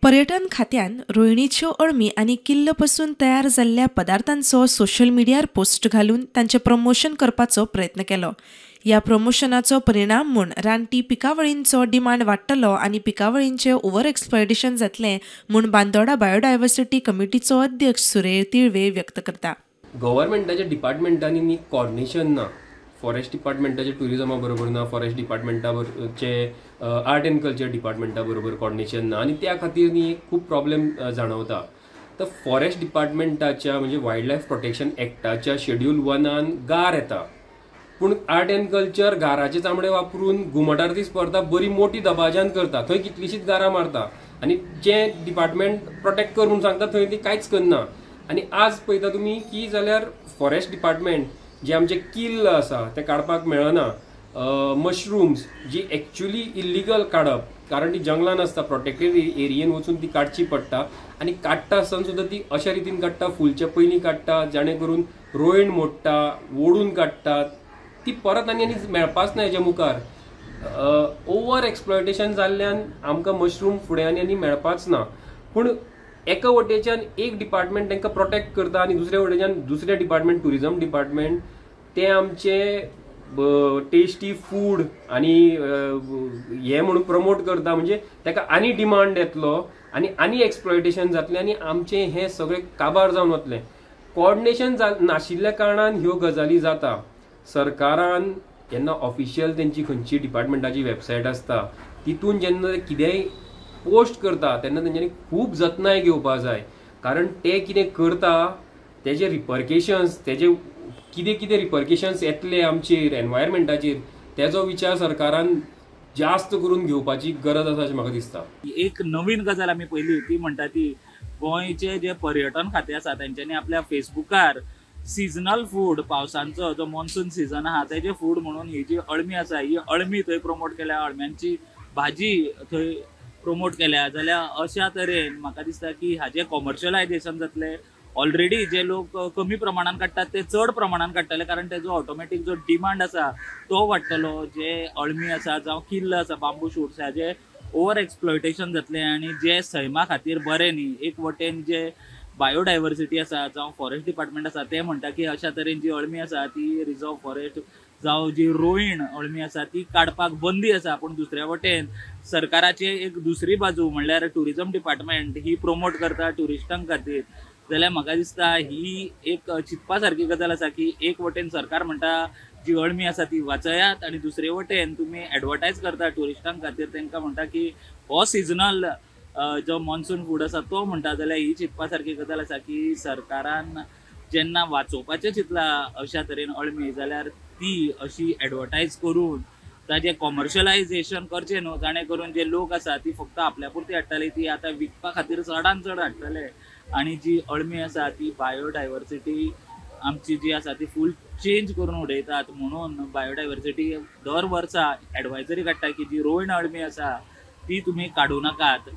पर्यटन खात्यान रोयणीच्यो अळमी आनी किल्ल पसून तयार जाल्ल्या पदार्थांचो सोशल मिडियार पोस्ट घालून तांचें प्रमोशन करपाचो प्रयत्न केलो. ह्या प्रमोशनाचो परिणाम म्हूण रानटी पिकावळींचो डिमांड वाडटलो आनी पिकावळींचें ओव्हर एक्सप्लॉयटेशन जातलें म्हूण बांदोडा बायोडायवर्सिटी कमिटीचो अध्यक्ष सुरेर तिळवे व्यक्त करता. गव्हर्मेंटाच्या डिपार्टमेंटांनी न्ही कॉर्डिनेशन ना, फॉरेस्ट डिपार्टमेंटाचे ट्युरिजमा बरोबर ना, फॉरेस्ट डिपार्टमेंटा आर्ट एंड कल्चर डिपार्टमेंटा बरोबर कॉर्डिनेशन ना आनी त्या खातीर न्ही खूब प्रॉब्लेम जाणवता. तर फॉरेस्ट डिपार्टमेंटाच्या म्हणजे वायल्ड लायफ प्रोटेक्शन एक्टाच्या शेड्यूल 1 गार येता, पूण आर्ट एंड कल्चर गाराचे चामडे वापरून घुमटारती स्पर्धा बरी मोठी दबाज्यान करता, थंय कितलीशीच गारां मारता आनी जे डिपार्टमेंट प्रोटेक्ट कर म्हूण सांगता थंय ती कांयच करना. आनी आज पळयता तुमी की जाल्यार फॉरेस्ट डिपार्टमेंट जे आमचे किल्ल आसा ते काडपाक मेळना, मशरूम्स जी एक्चुली इल्लिगल काडप कारण ती जंगलान आसता, प्रोटेक्टेड एरियेन वचून ती काडची पडटा आनी काडटा आसतना सुद्दां ती अशा रितीन काडटा, फुलचे पयलीं काडटा जाणे करून रोयण मोडटा, ओडून काडटात, ती परत आनी आनी मेळपाच ना. हेच्या मुखार ओवर एक्सप्लॉयटेशन जाल्ल्यान आमकां मशरूम फुडें आनी आनी मेळपाच ना. पूण एका वटेच्यान एक डिपार्टमेंट तांकां प्रोटेक्ट करता आनी दुसऱ्या वटेच्यान दुसरें डिपार्टमेंट ट्युरिजम डिपार्टमेंट ते आमचे टेस्टी फूड आनी हे म्हणून प्रमोट करता, म्हणजे ताका आनी डिमांड येतलो आनी आनी एक्सप्लॉयटेशन जातलें आनी आमचें हें सगळें काबार जावन वतलें. कॉर्डिनेशन नाशिल्ल्या कारणान ह्यो गजाली जाता. सरकारान जेन्ना ऑफिशियल तेंची खंयची डिपार्टमेंटाची वेबसायट आसता तितून जेन्ना कितेंय पोस्ट करता तेन्ना तेंच्यांनी खूब जतनाय घेवपाक जाय, कारण ते कितें करता तेजे रिपर्केशन्स, तेजे कितें कितें रिपर्केशन्स येतले आमचेर एनवायरमेंटाचेर तेजो विचार सरकारान जास्त करून घेवपाची गरज आसा अशें म्हाका दिसता. एक नवीन गजाल आमी पयली ती म्हणटा ती गोंयचे जे पर्यटन खातें आसा तेंच्यांनी आपल्या फेसबुकार सिजनल फूड, पावसांचो जो मॉन्सून सिजन आहा तेजे फूड म्हणून ही जी अळमी आसा ही अळमी थंय प्रमोट केल्या, अळम्यांची भाजी थंय प्रमोट केल्या. जाल्यार अशा तरेन म्हाका दिसता की हाजें कॉमर्शियलायजेशन जातलें. ऑलरेडी जे लोक कमी प्रमाणान काडटात ते चड प्रमाणान काडटले, कारण तेजो ऑटोमॅटीक जो डिमांड आसा तो वाडटलो. जे अळमी आसा जावं किल्ल आसा, बांबू शूट्स, हाजे ओवर एक्सप्लॉयटेशन जातलें आनी जे सैमा खातीर बरें न्ही. एक वटेन जे बायोडायवर्सिटी आसा जावं फॉरेस्ट डिपार्टमेंट आसा ते म्हणटा की अशा तरेन जी अळमी आसा ती रिजर्व फॉरेस्ट जावं जी रोयण अळमी आसा ती काडपाक बंदी आसा, पूण दुसऱ्या वटेन सरकाराची एक दुसरी बाजू म्हणल्यार ट्युरिजम डिपार्टमेंट ही प्रमोट करता ट्युरिस्टां खातीर. जाल्यार म्हाका दिसता ही एक चिंतपा सारकी गजाल आसा की एक वटेन सरकार म्हणटा जी अळमी आसा ती वाचयात आनी दुसरे वटेन तुमी एडवर्टायज करता ट्युरिस्टां खातीर, तांकां म्हणटा की हो सिजनल जो मॉन्सून फूड आसा तो म्हणटा. जाल्यार ही चिंतपा सारकी गजाल आसा की सरकारान जेन्ना वाचोवपाचें चिंतलां अशा तरेन अळमी, जाल्यार ती अशी एडवर्टायज करून ताजें कॉमर्शियलायजेशन करचें न्हू, जाणें करून जे लोक आसा ती फक्त आपल्या पुरती हाडटाले ती आतां विकपा खातीर चडान चड हाडटले आनी जी अळमी आसा ती बायोडायवर्सिटी आमची जी आसा ती फूल चेंज करून उडयतात. म्हणून बायोडायवर्सिटी दर वर्सा एडवायजरी काडटा की जी रोयण अळमी आसा ती तुमी काडूं नाकात.